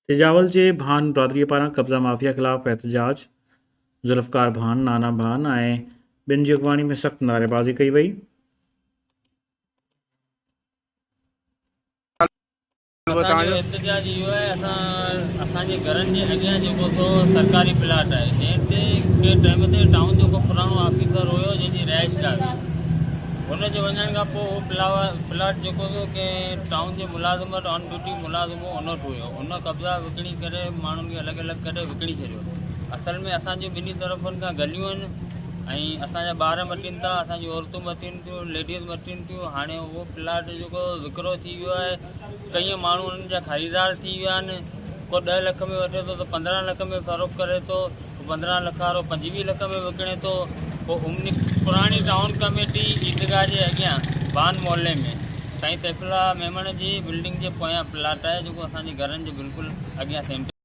سجاول جي ڀان برادري پاران قبضا مافيا خلاف احتجاج، ذوالفقار ڀان، نانا ڀان ۽ ٻين جي اڳواڻي ۾ سخت نعريبازي ڪئي وئي. اسان جو احتجاج اهو آهي اسان اسان جي گهرن جي اڳيان جيڪو سو سرڪاري پلاٽ آهي جنهن تي ڪنهن ٽائيم تي ٽائون جو ڪو پراڻو آفيسر هيو جنهن جي رهائش گاهه هئي هن جي وڃڻ کان پوء اهو پلاٽ جيڪو سو ڪنهن ٽائون جي ملازم وٽ آن ڊيوٽي ملازم هو ان وٽ هيو ان قبضا وڪڻي ڪري ماڻهن کي الڳ الڳ ڪري وڪڻي ڇڏيو اصل ۾ اسان جون ٻنهي طرفن کان گليون آهن ۽ اسان جا ٻار مٽين ٿا اسان جون عورتون مٽين ٿيون ليڊيز مٽين ٿيون هاڻي اهو پلاٽ جيڪو وڪرو ٿي ويو آهي ڪئين ماڻهو انهن جا خريدار ٿي ويا آهن ڪو ڏهه لک ۾ وٺي ٿو ته 15 لک ۾ فروخت ڪري ٿو 15 لک وارو 25 لک ۾ وڪڻي ٿو پوء امني پراڻي ٽائون ڪميٽي عيدگاهه جي اڳيان بان محلي ۾ سائين سيف الله ميمڻ جي بلڊنگ جي پويان پلاٽ آهي جيڪو اسان جي گهرن جي بلڪل اڳيان سينٽر.